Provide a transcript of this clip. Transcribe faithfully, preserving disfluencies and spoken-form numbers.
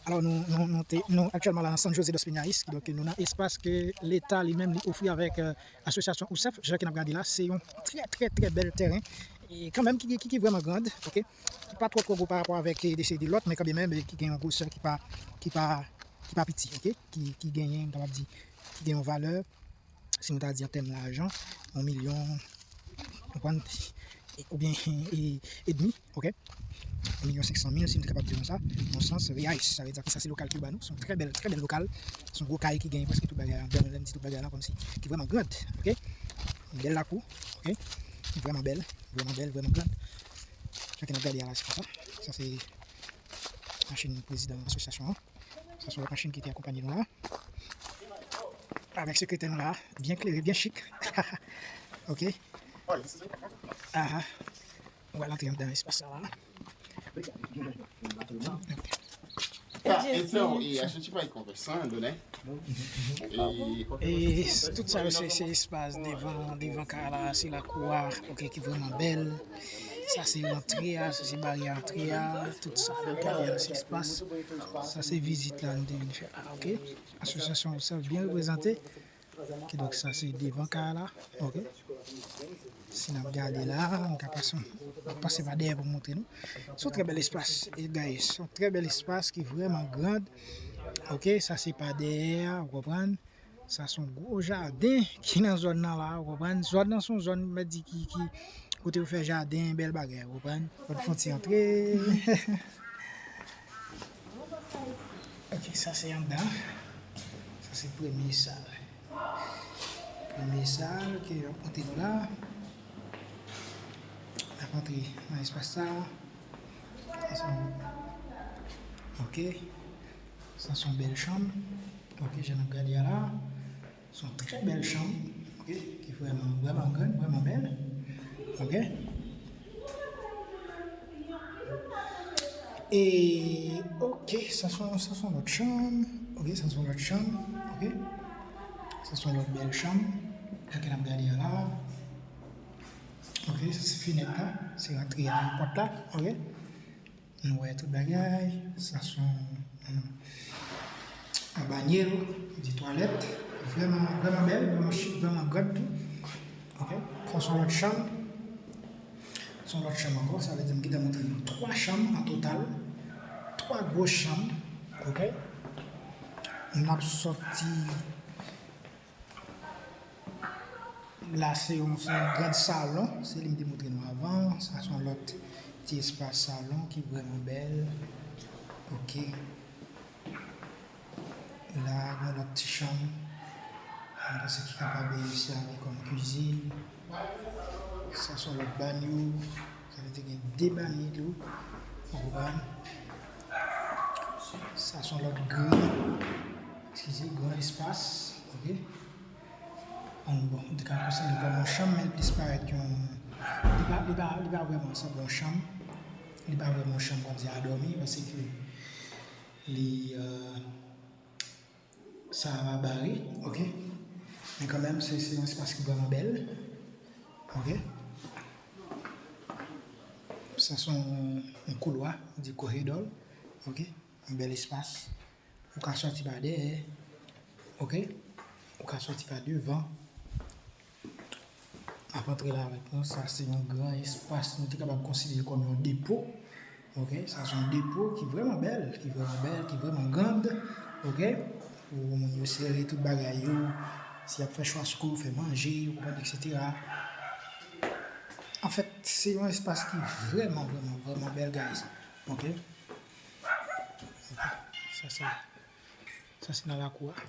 Alò, nou, nou, nou, te, nou aktyèlman la nan San José dos Peñas, kidonk nou nan espas ke Leta li menm li ofri avèk, euh, asosyasyon USEF. Jan ke n ap gade la, se yon trè, trè, trè bèl tèren. E kanmenm ki, ki, ki vrèman grand, ok? Ki pa twò, twò gwo pa rapò avèk, eh, de seri de lòt, men kanmenm, eh, ki gen yon gwosè ki pa, ki pa, ki pa piti, ok? Ki, ki genyen, m kapab di, ki gen yon valè, si nou ta di an tèm lajan, yon milyon, ou konprann, oubyen, e, edmi, ok? Yon milyon senk san mil, si nou te kapab di konsa, nan sans reais. Sa vle di ke sa se lokal ke yo ba nou. Se yon trè bèl, trè bèl lokal. Se yon gwo kay ki genyen prèske tout bagay la. Lè m di tout bagay la, kòmsi, ki vrèman grand, ok? Yon bèl lakou, ok? Ki vrèman bèl, vrèman bèl, vrèman grand. Jan ke n ap gade a la, se konsa. Sa se machin prezidan asosyasyon an. Sa se lòt machin ki te akonpanye nou la. Avèk sekretè nou la, byen klere, byen chik. Ok. Aha. Ou al antre anndan espas sa la. Ah, então, e a gente vai conversando, né? E E s- tout sa yo se, se espas devan, devan kay la, se lakou a, ok, ki vrèman bèl. Sa se antre a, sa se baryè antre a, tout sa, gade a, se espas. Sa se vizit la nou te vin fè la, ok? Asosyasyon USEF byen reprezante. Kidonk sa se devan kay la, ok? Si n ap gade la, nou ka pase, n ap pase pa dèyè pou montre nou. Se yon trè bèl espas, e guys, se yon trè bèl espas ki vrèman grand. Ok, sa se pa dèyè a, ou konprann? Sa se yon gwo jaden ki nan zòn nan la, ou konprann? Zòn nan se yon zòn, m di, ki, ki, kote yo fè jaden, bèl bagay, ou konprann? Lòt fwontyè antre. Ok, sa se anndan. Sa se premye sal. Premye sal ke yo ap montre nou la. N ap antre nan espas sa. Sa se yon, ok. Sa se yon bèl chanm. Ok, jan n ap gade a la. Se yon trè bèl chanm, ok, ki vrèman, vrèman grand, vrèman bèl, ok. E, ok, sa se yon, sa se yon lòt chanm, ok, sa se yon lòt chanm, ok. Sa se yon lòt bèl chanm, jan ke n ap gade a la. Ok, sa se fenèt la, se rantre a, pòt la, ok. Nou wè tout bagay, sa se yon, yon, yon banyè, di twalèt, vrèman, vrèman bèl, vrèman chik, vrèman grand tou. Ok, sa se yon lòt chanm, se yon lòt chanm ankò, sa vle di m gentan montre nou twa chanm an total, twa gwo chanm, ok. N ap sòti La, se yon, se yon grand salon. Se li m te montre nou avan. Sa se yon lòt ti espas salon ki vrèman bèl. Ok. La, gen lòt ti chanm. M panse ki kapab sèvi kòm kwizin. Sa se yon lòt banyo. Sa vle di gen de banyo tou. Ou konprann? Sa se yon lòt gran, eskize, gran espas. Ok. Bon, m te ka konsidere l kòm yon chanm, men l plis parèt yon, li pa, li pa, li pa vrèman sanble yon chanm. Li pa vrèman yon chanm, kòmsi a dòmi, paske li, euh, sa a bare, ok. Men kanmenm, se, se yon espas ki vrèman bèl, ok. Sa se yon, yon koulwa, di koridò, ok. Yon bèl espas. Ou ka sòti pa dèyè, ok? Ou ka sòti pa devan. Ap antre la avèk nou, sa se yon gran espas nou te kapab konsidere kòm yon depo, ok? Sa se yon depo ki vrèman bèl, ki vrèman bèl, ki vrèman grand, ok? Pou moun yo sere tout bagay yo, si y ap fè chwasko, fè manje, ou konprann, etsetera. Anfèt, se yon espas ki vrèman, vrèman, vrèman bèl, guys, ok? Sa se, sa se nan lakou a.